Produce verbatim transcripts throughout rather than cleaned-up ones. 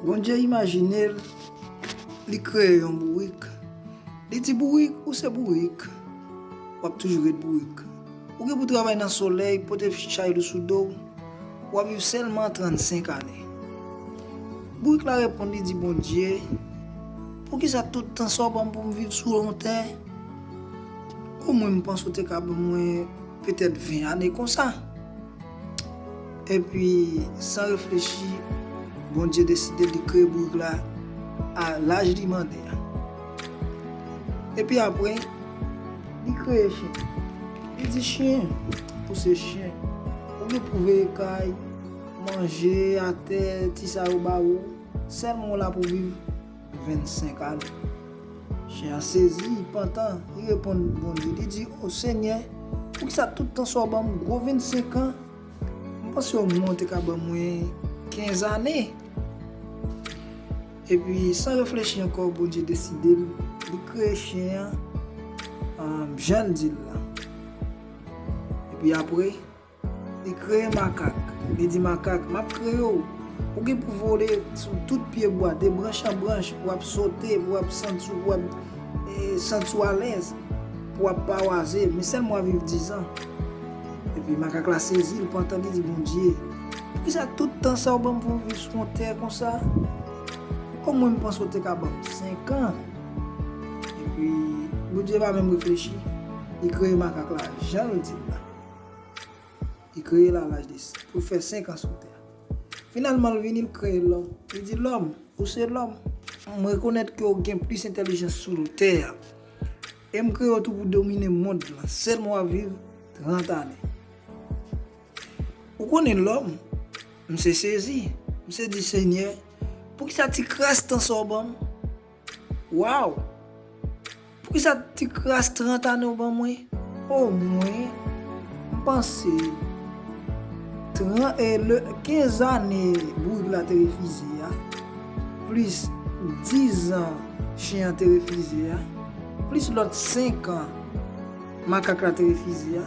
Bondye imajine l, li kreye yon bourik. Li di, "Bourik, ou se bourik. W ap toujou ret bourik. Ou gen pou travay nan solèy, pote chay lou sou do w. W ap viv sèlman trannsenk ane." Bourik la reponn, li di, "Bondye, poukisa tout tan sa w ban m pou m viv sou yon tè? Omwen m panse w te ka ban mwen petèt ven ane konsa." Epi, san reflechi, Bondye deside li kreye bourik la a laj li mande a. Epi apre, li kreye chen. Li di, "Chen, ou se chen. Ou gen pou veye kay, manje, atè, ti sa yo ba ou. Sèlman w la pou viv vennsenk ane." Chen an sezi, li pantan, li reponn Bondye, li di, "O Senyè, poukisa tout tan sa w ban m gwo vennsenk an? M panse omwen w te ka ban mwen kenz ane." Epi, san reflechi ankò, Bondye deside l, li kreye chen an, um, jan l di l la. Epi apre, li kreye makak. Li di makak, "M ap kreye w. Ou gen pou vole sou tout pye bwa, de branch an branch, pou w ap sote, pou w ap santi w, pou w ap, eh, santi w alèz, pou w ap pawaze, men sèlman w ap viv diz an." Epi makak la sezi, li pantan, li di, "Bondye, poukisa tout tan sa w ban m pou m viv sou yon tè konsa? Omwen m panse w te ka ban m senk an." Epi, Bondye pa menm reflechi, li kreye makak la, jan l di l la. Li kreye l a laj de, pou l fè senk an sou tè a. Finalman, l vini, l kreye lòm. Li di, "Lòm, ou se lòm. M rekonèt ke w gen plis entèlijans sou tè a. E m kreye w tou pou domine mond lan. Sèlman w ap viv trant ane." Ou konnen lòm, m se sezi. M se di, "Senyè, poukisa ti kras tan sa w ban m? Waw! Poukisa ti kras trant ane w ban mwen? Omwen, m panse tran-, e, le, kenz ane bourik la te refize a, plis diz an chen an te refize a, plis lòt senk an makak la te refize a.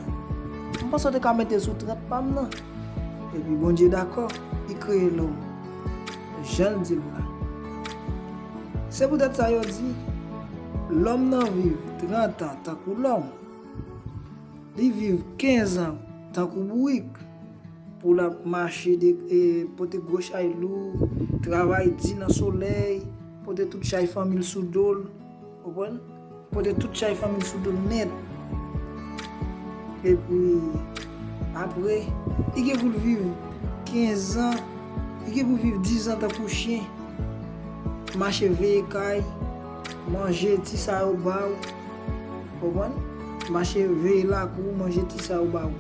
M panse w te ka mete l sou trant pa m nan." Epi Bondye dakò, li kreye lòm. Jan l di l la. Se poutèt sa yo di, lòm nan viv trant an tankou lòm. Li viv kenz an tankou bourik. Pou l ap mache de, e, pote gwo chay lou, travay di nan solèy, pote tout chay fanmi l sou do l. Konprann? Pote tout chay fanmi l sou do l nèt. Epi, apre, li gen pou l viv kenz an, li gen pou viv diz an tankou chen. Mache veye kay, manje ti sa yo ba w. Konprann? Mache veye lakou, manje ti sa yo ba w.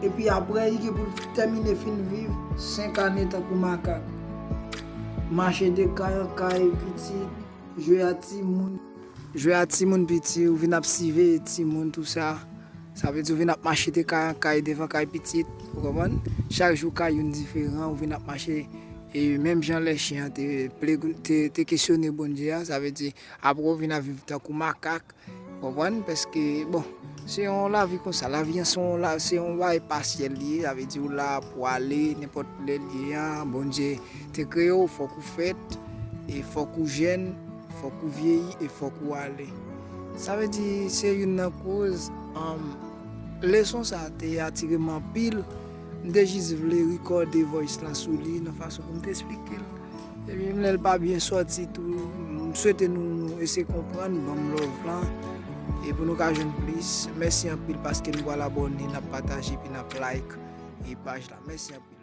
Epi apre, li gen pou l tèmine fin viv senk ane tankou makak. Mache de kay an kay, pitit, jwe a timoun. Jwe a timoun piti, ou vin ap siveye timoun, tou sa. Sa vle di ou vin ap mache de kay an kay, devan kay pitit, ou konprann? Chak jou kay youn diferan, ou vin ap mache. E menm jan lè chen an te, te, te kesyone Bondye a, sa vle di, apre ou vin ap viv tankou makak, ou konprann? Paske, bon, se yon lavi konsa, lavi an se yon la, se yon bagay pasyèl li ye, sa vle di ou la pou ale, nenpòt lè li ye a, Bondye te kreye w, fòk ou fèt, e fòk ou jèn, fòk ou vyeyi, e fòk ou ale. Sa vle di, se youn nan koz, um, leson sa te atire m anpil. M te jis vle rekòde voice lan sou li, nan fason pou m te esplike l. Epi, lè l pa byen sòti tou, m swete nou eseye konprann, ban m love lan. E pou nou ka jwenn plis, mèsi anpil paske nou pral abòne, n ap pataje, epi n ap like e paj la. Mèsi anpil.